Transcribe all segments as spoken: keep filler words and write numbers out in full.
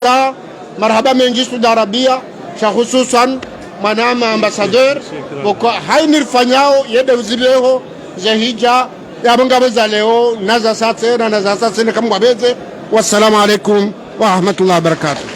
Ta, marahaba mendji Saudi Arabia, sha hususwan mwanama ambassadeur, pvoko hayina rifanyao, yende uzibeho, ze hija, yapvo ngapvo za leo, na za sasa tsena, na za sasa tsena, kamwe ngapvendze. Wassalamu alaikum wa rahmatullahi wa barakatuh.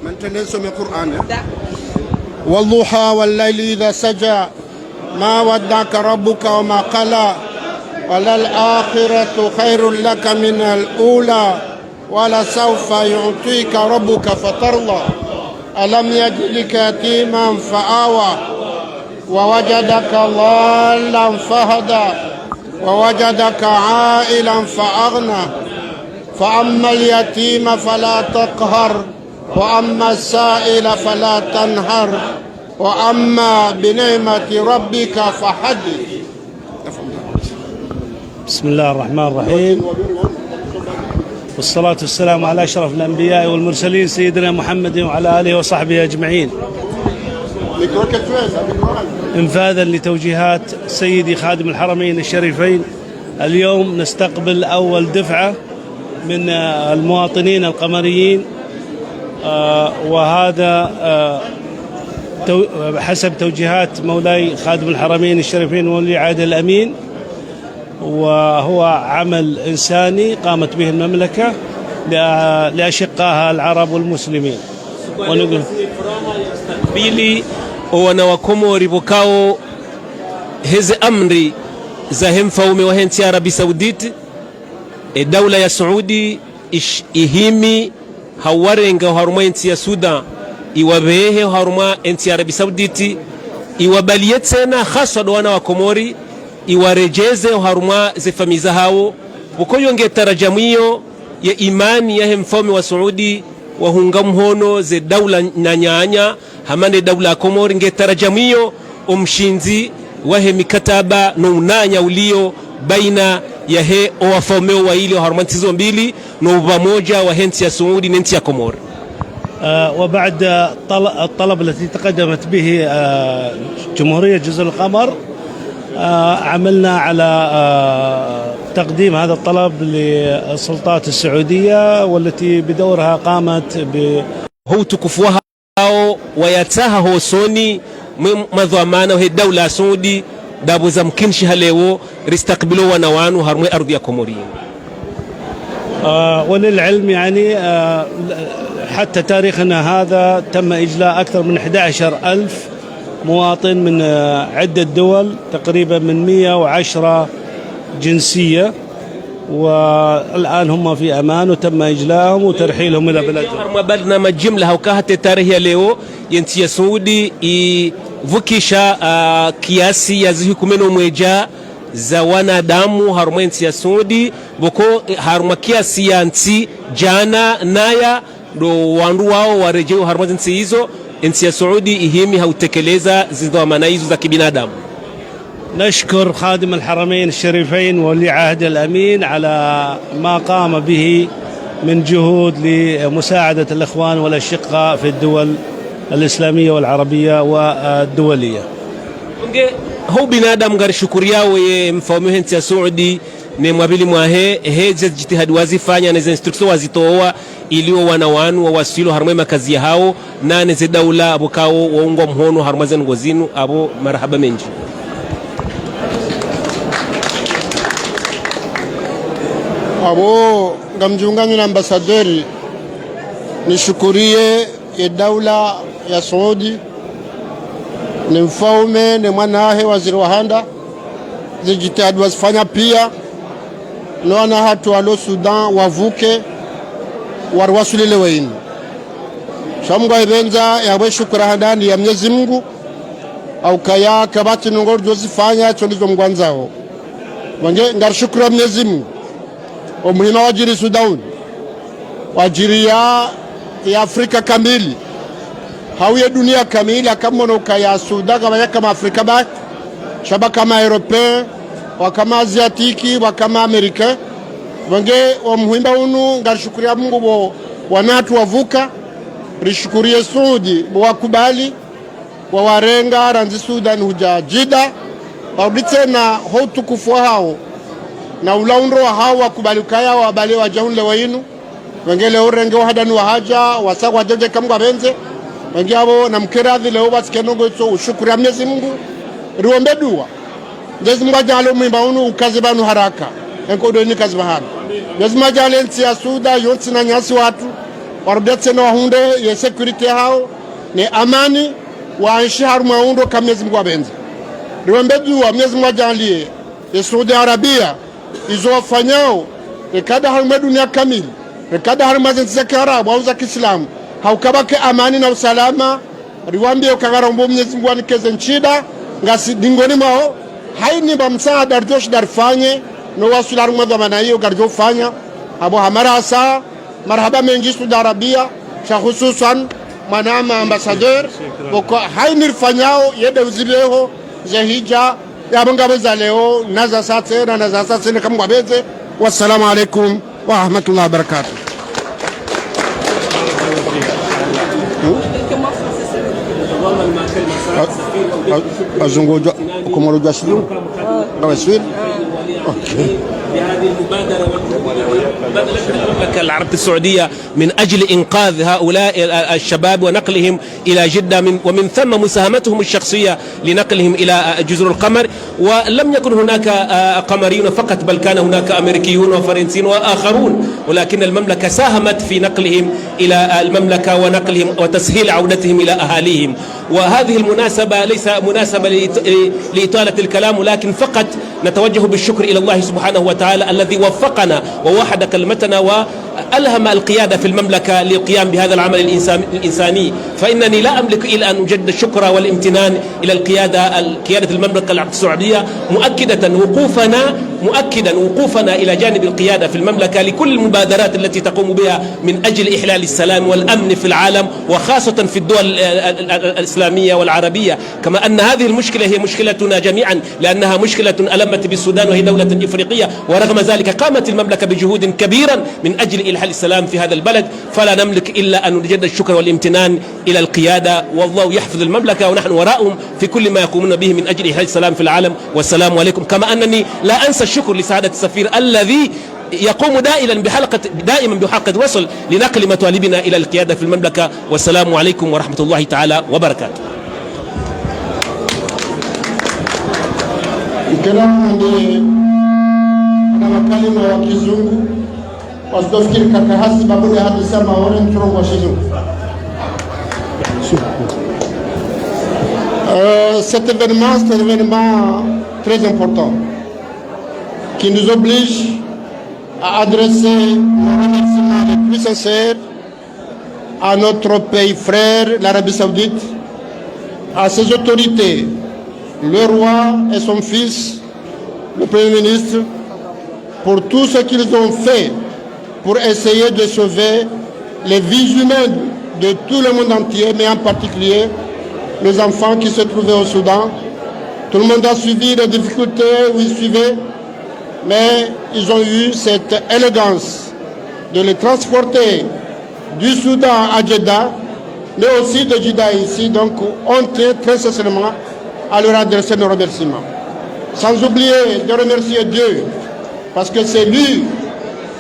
Maintenant, sur le Coran. والضحى والليل إذا سجى، ما ودعك ربك وما قلى، وللآخرة خير لك من الأولى، ولسوف يعطيك ربك فترضى. ألم يجدك يتيما فآوى، ووجدك ضالا فهدى، ووجدك عائلا فأغنى، فأما اليتيم فلا تقهر، وأما السائل فلا تنهر، وأما بنعمة ربك فحدث. بسم الله الرحمن الرحيم. والصلاة والسلام على أشرف الأنبياء والمرسلين سيدنا محمد وعلى آله وصحبه أجمعين. انفاذا لتوجيهات سيدي خادم الحرمين الشريفين، اليوم نستقبل أول دفعة من، آه، المواطنين القمريين، آه، وهذا، آه، تو-، حسب توجيهات مولاي خادم الحرمين الشريفين وولي عهده الأمين، وهو عمل إنساني قامت به المملكة لأ-، لأشقائها العرب والمسلمين. ونقول mbili, owana wa Komori pvokao heze amri zahe mfaume wahe ntsi ya Arabie Saoudite, e daula ya Saudi ish-, ihimi hauwarenga oharumwa entsi ya Sudan, iwapvehe oharumwa entsi ya Arabie Saoudite, iwapvaliye tsena haswa ndo wana wa Komori, iwaredjeze oharumwa ze famiyi zahawo, pvoko yo nge tarajamu iyo ye imani yahe mfaume wa Saudi, wahunga mhono ze daula nanyanya, hama nde daula ya Komori, nge tarajamu iyo omshindzi wahe mikataba no unanya uliyo baina yahe owafaume wayili oharumwa ntsi zo mbili, no upvamoja wahe ntsi ya Saudi ne ntsi ya Komori. آه، وبعد طل-، الطلب التي تقدمت به، آه، جمهورية جزر القمر، آه، عملنا على، آه، تقديم هذا الطلب للسلطات السعودية، والتي بدورها قامت ب Ho utukufu wahawo wayatsaha hosoni mwe madhwamana wahe daula ya Saudi, ndapvo zamkinishiha leo ristakbilo wana wanu harumwa e ardhwi ya Komori. آه، وللعلم يعني، آه، حتى تاريخنا هذا تم إجلاء أكثر من احدعش ألف مواطن من، آه، عدة دول، تقريبا من مية وعشرة جنسية، والآن هم في أمان وتم إجلاءهم وترحيلهم إلى بلادهم. Harumwa barnamaji jimla hauka hata tarehi ya leo, ye ntsi ya Saudi ipvukisha, ah, kiasi ya zihwi kume no mwedja za wanadamu harumwa ye ntsi ya Saudi, pvoko, eh, harumwa kiasi ya ntsi djana naya ndo wandru wawo waredjeyi harumwa ze ntsi izo, e ntsi ya Saudi ihimi hautekeleza zidhwamana izo za kibinadamu. نشكر خادم الحرمين الشريفين وولي عهده الأمين على ما قام به من جهود لمساعدة الإخوان والأشقاء في الدول الإسلامية والعربية والدولية. Nge, ho ubinadamu ngarishukuriyao ye mfaume wahe ntsi ya Saudi, ne mwapvili mwahe, he ze jitihadi wazifanya, ne ze instruction wazitowa, ili wo wana wanu wawaswili harumwa ye makazi yahawo, na ne ze daula apvo kawo waungwa mhono harumwa ze ndrongoo zinu, apvo marahaba mendji. Apvo ngamdjiunganyo na ambassadeur, nishukuriye ye daula ya Saudi, ne mfaume, ne mwanahe, waziri wa handa, ze jitihadi wazifanya piya, No wana hatru walo Sudan wavuke, wariwasulile weyinu. Sha Mungu ayipvendza, yapvo shukura handani ya Mnyezi Mungu, haukaya kapvatsi ndrongoo ridjozifanya, tso ndizo Mungu yandzao. Wange, ngarishukuru Mnyezi Mungu. Omuhima wadjiri Sudan unu, wadjiri ya, ya Afrika kamili. Hau ye dunia kamili, haka mwono ukaya Sudan kapvaya kama Afrika bahi, sha pvwa kama Européen, pvwa kama Asiatique, pvwa kama Américain. Wange, omuhima unu, ngarishukuriya Mungu pvo wana hatru wavuka, rishukuriye Saudi pvo wakubali, wawarenga randzi Sudan hudja Jida, warudi tsena ho utukufu wahawo, na ula undro wahawo wakubali ukaya wabale wadja hunu leo inu. Wange leo urenge wahadani wahadja, wasa wadja udja eka Mungu yapvendze. Wange yapvo namkeradhi leo pvatsi ke ndrongoo itso ushukuriya Mnyezi Mungu. Riombe dua. Mnyezi Mungu adjaanlie omuhima unu ukaze pvanu haraka. Enkodwe ni kazi pvahanu. Mnyezi Mungu adjaanlie ntsi ya Sudan, yontsi na nyasi watru, warudi tsena wahundre ye sécurité yahawo, ne amani, waenshi harumwa undro ka Mnyezi Mungu yapvendze. Riombe dua, Mnyezi Mungu adjaanlie ye Saudi Arabia, izo wafanyao, reka nda harumwa dunia kamili, reka nda harumwa zentsi za kiarabu, hau za kiislamu, hauka pvwake amani na usalama, riwambiye uka ngarombo Mnyezi Mungu yanikeze ntsida, ngasi dingoni mwawo, hayini mba msaada ridjoshinda rifanye, no waswili harumwa dhwamana iyo ngaridjofanya, apvo ha marahaba, marahaba mendji Saudi Arabia, sha hususwan, mwanama ambassadeur, pvoko hayini rifanyao, yende uzipveho, ze hidja, yapvo ngapvo za leo, na za sasa tsena, na za sasa tsena, eka Mungu yapvendze. Wassalamu alaikum wa rahmatullahi wa barakatuh. Hmm? A-, a-, azungu djwa, Komoro djwa shidu? Ngawe swili? Okay. المملكة العربية السعودية من أجل إنقاذ هؤلاء ال-، ال-، الشباب ونقلهم إلى جدة، من، ومن ثم مساهمتهم الشخصية لنقلهم إلى، آه، جزر القمر. ولم يكن هناك، آه، قمريون فقط، بل كان هناك أمريكيون وفرنسيون وآخرون، ولكن المملكة ساهمت في نقلهم إلى، آه، المملكة ونقلهم وتسهيل عودتهم إلى أهاليهم. وهذه المناسبة ليس مناسبة لإط-، لإطالة الكلام، ولكن فقط نتوجه بالشكر إلى الله سبحانه وتعالى الذي وفقنا ووحد كلمتنا و ألهم القيادة في المملكة للقيام بهذا العمل الإنسان-، الإنساني، فإنني لا أملك إلا أن أجدد الشكر والامتنان إلى القيادة، ال-، قيادة المملكة العربية السعودية، مؤكدة وقوفنا، مؤكدا وقوفنا إلى جانب القيادة في المملكة لكل المبادرات التي تقوم بها من أجل إحلال السلام والأمن في العالم، وخاصة في الدول ال-، ال-، ال-، ال-، الإسلامية والعربية، كما أن هذه المشكلة هي مشكلتنا جميعا، لأنها مشكلة ألمت بالسودان وهي دولة إفريقية، ورغم ذلك قامت المملكة بجهود كبيرة من أجل إحلال السلام في هذا البلد، فلا نملك إلا أن نجدد الشكر والامتنان إلى القيادة، والله يحفظ المملكة ونحن وراءهم في كل ما يقومون به من أجل إحلال السلام في العالم. والسلام عليكم. كما أنني لا أنسى الشكر لسعادة السفير الذي يقوم دائما بحلقة، دائما بحلقة وصل لنقل مطالبنا إلى القيادة في المملكة. والسلام عليكم ورحمة الله تعالى وبركاته. Ikela hande na makalima wa kizungu, wasitofikiri kaka hasi babu ya hadisa Maore ntrongo wa shizungu. Euh, cet événement, c'est un événement très important qui nous oblige à adresser nos remerciements les plus sincères à notre pays frère, l'Arabie Saoudite, à ses autorités, le roi et son fils, le Premier ministre, pour tout ce qu'ils ont fait pour essayer de sauver les vies humaines de tout le monde entier, mais en particulier les enfants qui se trouvaient au Soudan. Tout le monde a suivi les difficultés où ils suivaient, mais ils ont eu cette élégance de les transporter du Soudan à Jeddah, mais aussi de Jeddah ici. Donc, on tient très sincèrement à leur adresser nos remerciements. Sans oublier de remercier Dieu, parce que c'est lui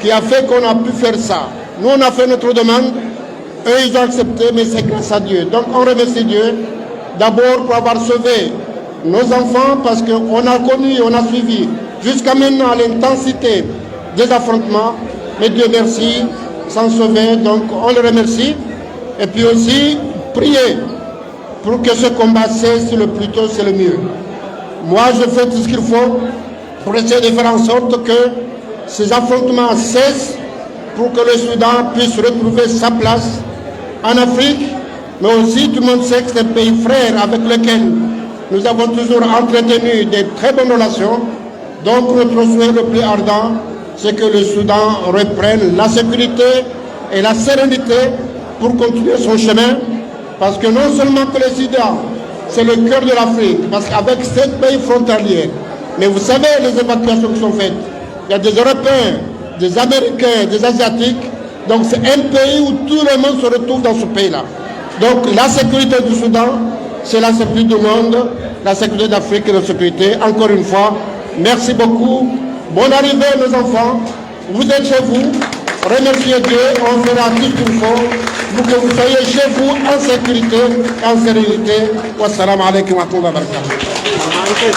qui a fait qu'on a pu faire ça. Nous, on a fait notre demande, eux, ils ont accepté, mais c'est grâce à Dieu. Donc, on remercie Dieu d'abord pour avoir sauvé nos enfants, parce qu'on a connu, on a suivi jusqu'à maintenant l'intensité des affrontements, mais Dieu merci, ils sont sauvés, donc on le remercie. Et puis aussi, prier pour que ce combat cesse le plus tôt, c'est le mieux. Moi, je fais tout ce qu'il faut pour essayer de faire en sorte que Ces affrontements cessent pour que le Soudan puisse retrouver sa place en Afrique, mais aussi tout le monde sait que c'est un pays frère avec lequel nous avons toujours entretenu de très bonnes relations. Donc notre souhait le plus ardent, c'est que le Soudan reprenne la sécurité et la sérénité pour continuer son chemin. Parce que non seulement que le Soudan, c'est le cœur de l'Afrique, parce qu'avec sept pays frontaliers, mais vous savez les évacuations qui sont faites. Il y a des Européens, des Américains, des Asiatiques. Donc c'est un pays où tout le monde se retrouve dans ce pays-là. Donc la sécurité du Soudan, c'est la sécurité du monde, la sécurité d'Afrique et la sécurité. Encore une fois, merci beaucoup. Bonne arrivée, nos enfants. Vous êtes chez vous. Remerciez Dieu. On fera tout ce qu'il faut pour que vous soyez chez vous en sécurité et en sérénité. Wassalamu alaikum wa rahmatullahi wa barakatuh.